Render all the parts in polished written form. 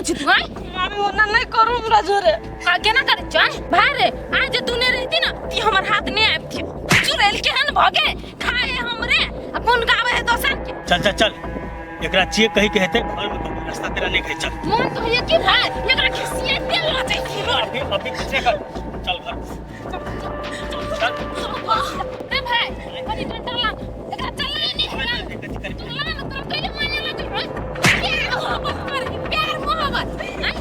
छी तू आय? मामी ओना नहीं करू हमरा जोरे। का केना करै छी आय? भाई रे, आज जे तू नहीं रहती ना ती हमर हाथ नहीं आबती। चुड़ैल केहन भऽ गे, खाए हमरे आ गुण गावे है दोसर के। चल चल चल, एकरा जे कही के हेतै घर में कहबै, रास्ता तेरा नहीं कहे। चल। मन तो ये की भाई एकरा खिसिए तेल लऽ जाइ छी रोड। अभी अभी कुछ नहीं कर, चल घर चल। रे भाई, कनी डंडा ला, एकरा चलै नहीं है। तू ला ना, तोरा कहिले माने लगल है प्यार मोहब्बत कर, प्यार मोहब्बत आय?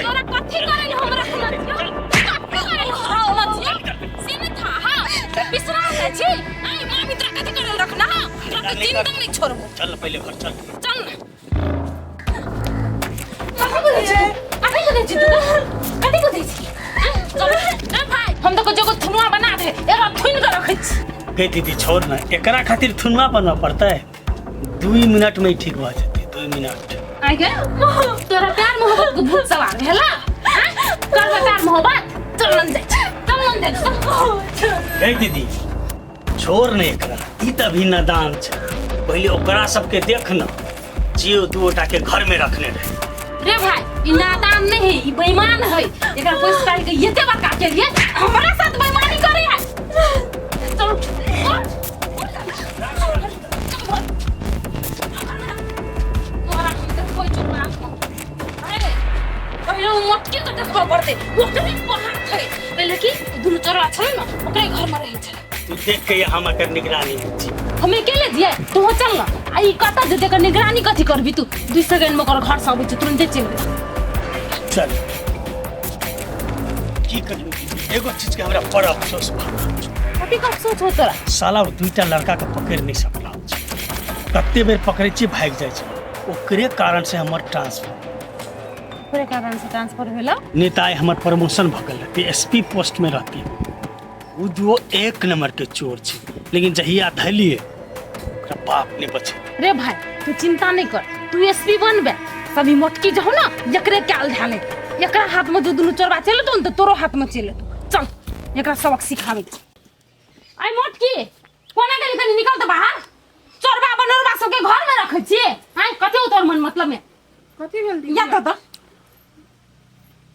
तोरा कथी करल हमरा समझियो, कथी करल हमरा समझियो से नहीं था। हां, बिसरा जाइ छी। आय मामी, तोरा कथी करल रखना? हां, तोरा तो जिंदा नहीं छोड़बो। चल पहले घर चल। चल ना। कथी बुझै छी? कथी बुझै छी तू? कथी बुझै छी? चल ए भाई, हम तो जो थुनुआ बना दे, एकरा थुन के रखै छी। गई दीदी, छोड़ ना, एकरा खातिर थुनवा बनवा पड़ता है। 2 मिनट में ही ठीक भऽ जेतै, 2 मिनट। आइ गे, तोरा प्यार मोहब्बत के भूत सवार भेला? करबे प्यार मोहब्बत? चल न जाइ छी, चल न जाइ छी। गई दीदी, छोड़ ने एकरा, ई तऽ अभी नादान छै। पहिले ओकरा सबके देख न, जे दू गोटा के घर में रखने रहे। रे भाई, ई नादान नहीं है, ई बेईमान है। एकरा पैसा काट के एते बड़का के लिए हमरा साथ बेईमानी करे है। चल उठ, उठ, उठ। चल, तोरा हम देखबै छौ बाप। अरे, पहिले उ मोटकी के देखबऽ पड़तै, ओकरे पर हाथ है। पहिले की दुनू चोरवा छलै ने, ओकरे घर में रहै छलै। तू देख के हम एकर निगरानी में छी। हम अकेले जियै, तू चल न। आ ई कतऽ जेतै? एकर निगरानी कथी करबी तू? 2 सेकेंड में ओकर घर से अबै छै, तुरन्ते चलि गेल। चल, की करियौ दीदी, एगो चीज के हमरा बड़ अफसोस भऽ रहल छै। कथी के अफसोस हो तोरा? साला ओ दुईटा लड़का के पकड़ि नहि सकला। कते बेर पकड़ै छियै, भागि जाइ छै। ओकरे कारण से हमर ट्रांसफर। ओकरे कारण से ट्रांसफर भेला? नहि तऽ आइ हमर प्रमोशन भऽ गेल रहती, एस पी पोस्ट में रहती। ओ दुओ एक नंबर के चोर छै, लेकिन जहिया धलिए ओकरा बाप नहि बचेतै। रे भाई, तू चिंता नहीं कर, तू एसपी बनबे। सभी मोटकी जो हो ना, एकरे काल धाले, एकरा हाथ में जो दुनू चोरबा चले तो तो तोरो हाथ में चले। चल, एकरा सबक सिखावे छी। आई मोटकी, कोना गेली? कनी निकल तऽ बाहर। चोरबा बनोरबा सबके घर में रखै छियै? आइ कथी हो तोर मन मतलब में? कथी भेल दीदी? या तऽ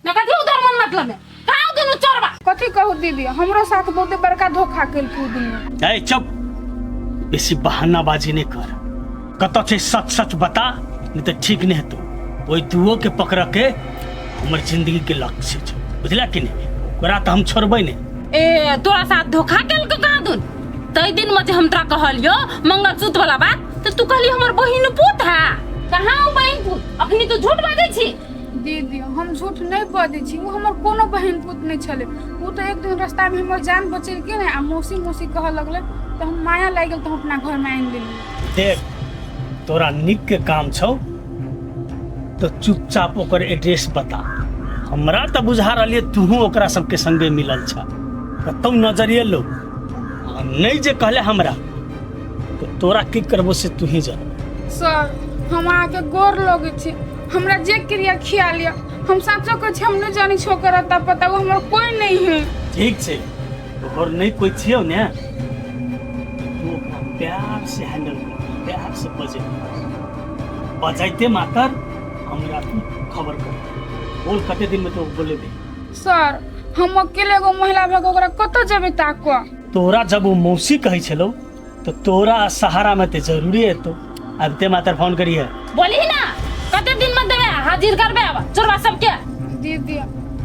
ना, कथी हो तोर मन मतलब में? कहाँ हो दुनू चोरबा? कथी कहू दीदी, हमरो साथ बहुते बड़का धोखा केलकै दुनू। ए चुप, बेसी बहानाबाजी नहि कर। कतऽ छै, सच सच बता, नहि तऽ ठीक नहि हेतौ। ओहि दुओ के पकड़ के हमर जिंदगी के लक्ष्य छै, बुझला कि नहि? ओकरा तऽ हम छोड़बै नहि। ए, तोरा साथ धोखा केलको कहाँ दुन? तै दिन में जे हम तोरा कहलियो मंगलसूत्र वाला बात, तो तू कहली हमर बहिन पूत है। कहाँ हो बहिन पूत? अखनी तू झूठ बाजै छी। दीदी, हम झूठ नहि बजै छी। ओ हमर कोनो बहिन पूत नहि छलै। ओ तऽ एक दिन रास्तामे हमर जान बचेलकै ने आ मौसी मौसी कहऽ लगलै, तऽ हम माया लागि गेल, तऽ हम अपना घरमे आनि लेलियै। देख, तोरा नीक के काम छौ तो चुपचाप ओकर एड्रेस बता। हमरा तऽ बुझा रहल तूहू ओकरा सबके संगे मिलल छ। कतौ नजर एलो आ नहि जे कहले हमरा, तो तोरा की करबो से तू ही जान। सर, हम अहाँके गोर लगै छी। हमरा जे क्रिया खिया लिअ, हम साँचो कहै छी, हम नहि जानै छी ओकर अता पता। ओ हमर कोइ नहि है। ठीक छै, तोहर नहि कोइ छियौ ने, तू ओकरा प्यार से हैंडल कर, प्यार से बजे। बजाइते मातर हमरा तू खबर कर। बोल, कते दिन में तो बोलेबे? सर, हम अकेले एगो महिला भऽ कऽ ओकरा कतऽ जेबै ताकऽ? तोरा जब ओ मौसी कहै छलौ तो तोरा सहारा में ते जरूरी हेतौ। आबिते मातर फोन करिहे। बोलही ना, कते दिन में देबे, हाजिर करबे आब चोरबा सबके? दीदी,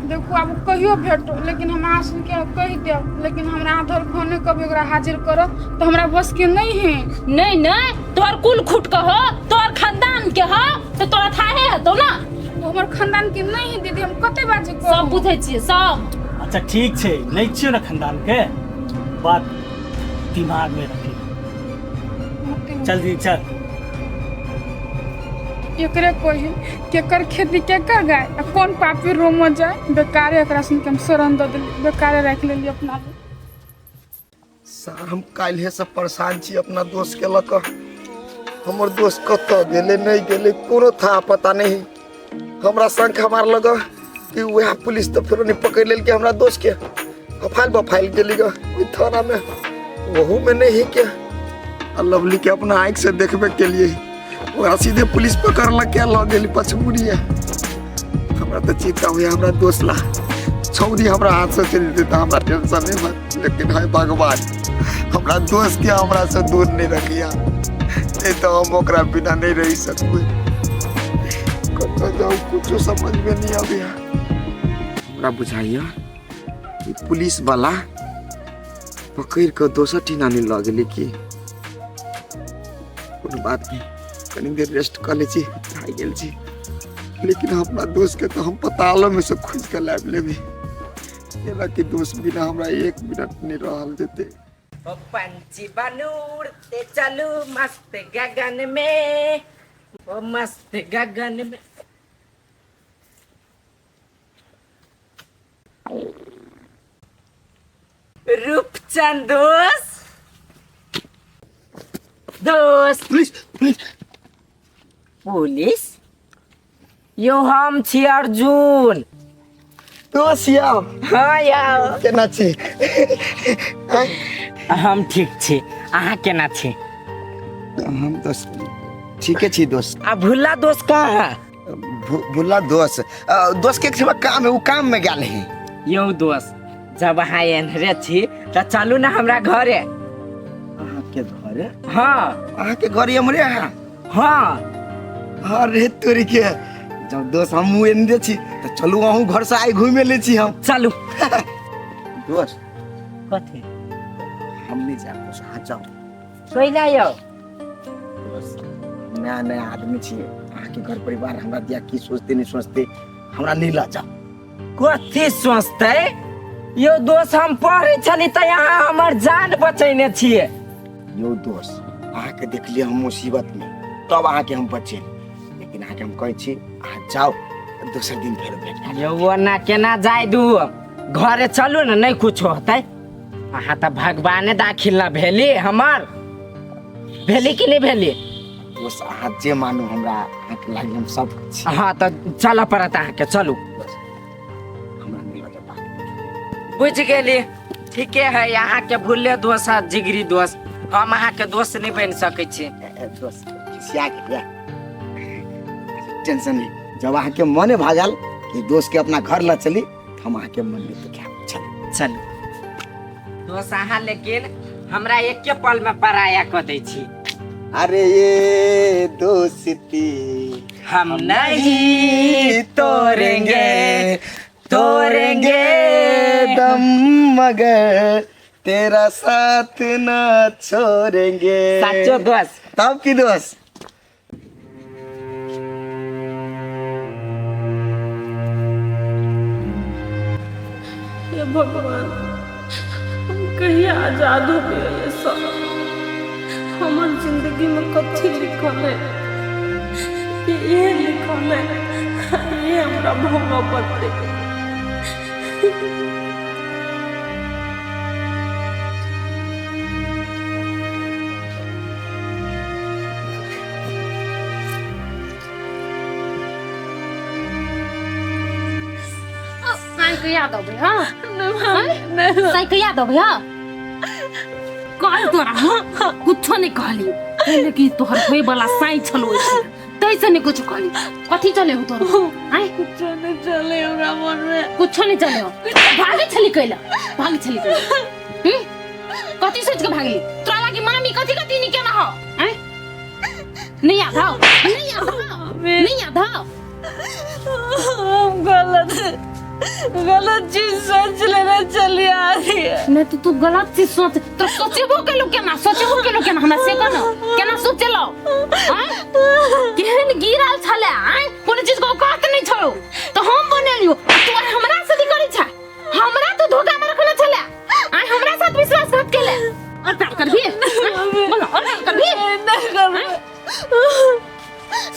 देखू, आब कहियो भेटो, लेकिन हम अहाँ सुनके कहि देब, लेकिन हमरा अहाँ धर फोन नहि कभी ओकरा हाजिर करब तऽ हमरा बस के नहीं है। नहीं नहीं, तोहर कुल खुट के हो, तोहर खानदान के हो, तो तोरा थाहे हेतौ ना। ओ हमर खानदान के नहीं है दीदी, हम कते बाजे कहू? सब बुझै छियै सब। अच्छा ठीक छै, नहीं छियौ ने खानदान के, बात दिमाग में रखी। चल दी, चल। एकरे कही, केकर खेती केकर गाय आ कोन पापी रोम जाय। बेकारे एकरा सुन के हम शरण दऽ देली, बेकारे राखि लेली अपना लग। सर, हम काल्हिए से परेशान छी अपना दोस्त के लऽ कऽ। हमर दोस्त कतऽ गेलै, नहि गेलै, कोनो था पता नहीं। हमरा शंख हमार लग कि वएह पुलिस तऽ फेरो नहि पकड़ि लेलकै हमरा दोस्त के। अफाइल बफाइल गेली ग ओहि थाना में, ओहू में नहीं के। आ लवली के अपना आँखि से देखबे के लिए, ओकरा सीधे पुलिस पकड़लक के लऽ गेली पचमुड़िया। हमरा तऽ चिंता हुए हमरा दोस्त ला। छौरी हमरा हाथ से चलि जेतै तऽ हमरा टेंशन नहीं होत, लेकिन हे भगवान हमरा दोस्त के हमरा से दूर नहीं रखिया, नहीं तो हम ओकरा बिना नहीं रह सकबै। कतऽ जाऊ कुछो समझ में नहीं आबैया। हमरा बुझाइया ई पुलिस वाला पकड़ कऽ दोसर ठिना नहीं लऽ गेलै की। कोनो बात नहीं, कनी देर रेस्ट कऽ लै छी, थाकि गेल छी। लेकिन अपना दोस्त के तो हम पतालो में से खोज के लाबि लेबै, एना कि दोस्त बिना हमरा एक मिनट नहीं रहल जेतै। ओ पंछी बनू उड़ते चलू मस्त गगन में, ओ मस्त गगन में। रूपचंद दोस्त, दोस्त। पुलिस पुलिस पुलिस यो हम छी अर्जुन। दोस्त यौ। हाँ यौ। केना छी? हम ठीक छी, अहाँ केना छी? हम दोस्त ठीके छी दोस्त। आ भुल्ला दोस्त कहाँ है? भुल्ला दोस्त, दोस्त के एक काम है, वो काम में गेल है। यौ दोस्त, जब अहाँ एन्हरे छी तऽ चलू ने हमरा घरे। अहाँके घरे? हाँ। अहाँके घर एम्हरे है? हाँ। अरे तोरी के, जब दोस्त हम एन्हरे छी तऽ चलू अहूँ घर से आइ घुमे ले छी हम। चलू। दोस्त। कथी? हम नहीं जायब दोस्त, अहाँ जाउ। कैला यौ? दोस्त नया नया आदमी छी, अहाँके घर परिवार हमरा दिया की सोचते नहीं सोचते, हमरा नहीं लऽ जाउ। कथी सोचते यौ दोस्त? हम पढ़ै छली तऽ अहाँ हमर जान बचैने छियै। यौ दोस्त, अहाँके देखलियै हम मुसीबत में, तब अहाँके हम बचेली, लेकिन अहाँके हम कहै छी अहाँ जाउ, दोसर दिन फेर भेट हैत। यौ ओना केना जाय दू, घरे चलू ने, नहीं कुछो होतै। अहाँ तऽ भगवाने दाखिल न भेली हमर, भेली कि नहीं भेली? दोस्त अहाँ जे मानू हमरा अहाँके लागी हम सब छी। हाँ तऽ चलऽ पड़त अहाँके, चलू। हमरा नहीं लगत बात। बुझि गेली, ठीके है। अहाँके भूले दोस्त आ जिगरी दोस्त, हम अहाँके दोस्त नहीं बनि सकै छी। दोस्त खिसिया गेलियै, टेंशन नहीं, जब अहाँके मने भऽ गेल कि दोस्त के अपना घर लऽ चली, हम अहाँके मन नहीं दुखायब। चलू चलू दोस्त। अहाँ लेकिन हमरा एके पल में पराया कऽ दै छी। अरे ये दोस्ती हम नहीं तोड़ेंगे, तोड़ेंगे दम मगर तेरा साथ ना छोड़ेंगे। साचो दोस्त। तब की दोस्त? हे भगवान, हम कहिया आजाद हो गए? ये सब हमर जिंदगी में कथी लिखल है? ये लिखल है, ये हमरा भोगऽ पड़तै। साई याद अबै हाँ? साई के याद अबै हाँ? कह तोरा हाँ? कुछो नहीं कहली, लेकिन तोहर होए वाला साई छलो तैसे नहीं कुछ कहली। कथी चले हो तोरा? आय कुछो नहीं चले हमरा मन में, कुछो नहीं चले हो। भागे छली कैला, भागे छली कैला। कथी सोच के भागली? तोरा लागी मामी कथी कथी नहीं केना हो? आय नहीं याद हो, नहीं याद हो, नहीं याद हो। हम गलत गलत चीज सोच लेने चली आ रही है। नहीं तो तू गलत चीज सोच, तो सोचेबो केलो केना, सोचेबो केलो केना, हमरा से कहना केना सोचेलो? केहन गिरल छले आय, कोनो चीज को औकात नहीं छलो तो हम बनेलियो। तू हमरा से करी छा, हमरा तो धोखा में रखने छले आय, हमरा साथ विश्वासघात केले। और प्यार करबी? बोलो, और प्यार करबी? नहीं करबी।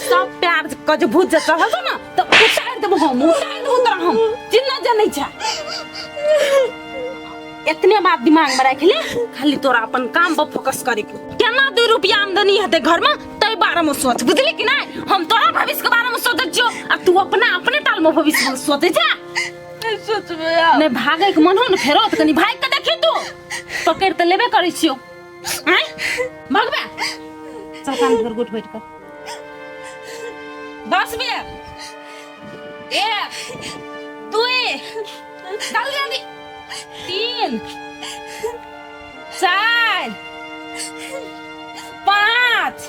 सब प्यार के जे भूत जे चढ़ल छौ ना, तो उतारि देबो हम, उतारि देबो तोरा हम, चिन्ह जनै छै। एतने बात दिमाग में राखि ले, खाली तोरा अपन काम पर फोकस करे के। केना 2 रुपया आमदनी हेतै घर में तै बारे में सोच, बुझली कि नहीं? हम तोरा भविष्य के बारे में सोचै छियौ आ तू अपना अपने ताल में भविष्य में सोचै छे। नहीं सोचबै आब। नहीं भागै के मन हो ने फेरो त कनी भागि के देखी तू, पकड़ि त लेबे करै छियौ। आँय भगबे चल कान भर गोठ बैठ कर 10 बेर। एक, दुई, चल जल्दी, तीन, चार, पाँच,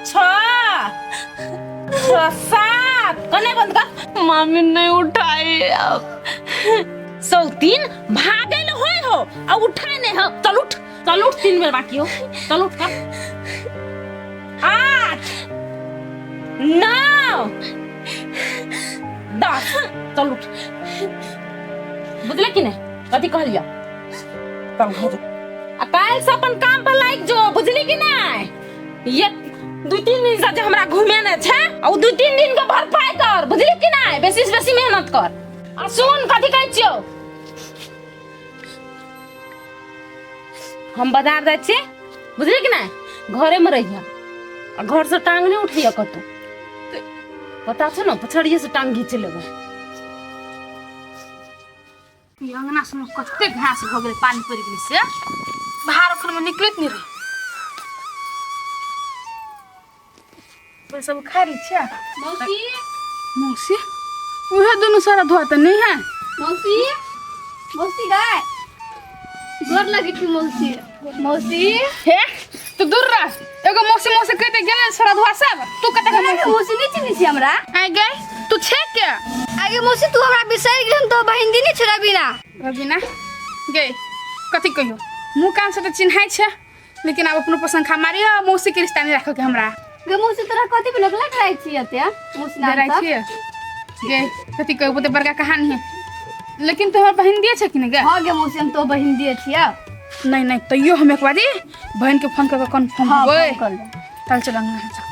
छः, छः, सात, कने बंद कर। मामी नहीं उठाई अब। सौ तीन भागे ले होय हो आ उठाए नहीं हो। चल उठ, चल उठ, 3 बेर बाकी हो, चल उठ कर। 8, 9, 10, चल उठ। बुझले कि नहीं कथी कहलियो? चल घर जो। आ काल्हि से अपन काम पर लागि जो, बुझली कि नहीं? ये 2-3 दिन से जे हमरा घुमेने छै आ उ 2-3 दिन के भरपाई कर, बुझली कि नहीं? बेसी से बेसी मेहनत कर। आ सुन, कथी कहै छियौ, हम बाजार जाइ छियै, बुझली कि नहीं? घरे में रहिया आ घर से टांग नहीं उठैया कतौ, पता छौ ने? पछड़िए से टांग घीच लेबो। ई अंगना सब में कते घास भऽ गेलै, पानि पड़ि गेलै से बाहर ओखन में निकलैत नहि रही। सब उखाड़ि लै छियै। मौसी। मौसी, उहे दुनू सारा धोआ तऽ नहि है। मौसी, मौसी गाय, गोर लगे छी मौसी, मौसी। हे, तू दूर रह। एगो मौसी मौसी कहिते गेलै सारा धोआ सब। तू कते के मौसी? मौसी नहि चिन्है छी हमरा? आइ गई, तू छे के? आगे मौसी, तू हमरा बिसरि गेल तो बहिन दी नहि छौ रबीना। रबीना गई, कथी कहियो, मुँह कान से तऽ चिन्हाइ छै, लेकिन आब अपनो पसंद खा मारियो, मौसी के रिश्ता नहीं राखो के हमरा। गे मौसी, तोरा कथी पे लोक लड़ाई छी एते मौसी नाम डराइ से? छियै गे, कथी कहियो, बहुते बड़का कहानी है, लेकिन तू हमर बहिन दिए छै कि नहीं गे? हाँ गे मौसी, हम तो बहिन दिए छियै। नहीं नहीं, तैयो हम एक बारी बहन के फोन करके कन्फर्म हाँ, होबै। फोन कर ले। चल चल अंगना में चल।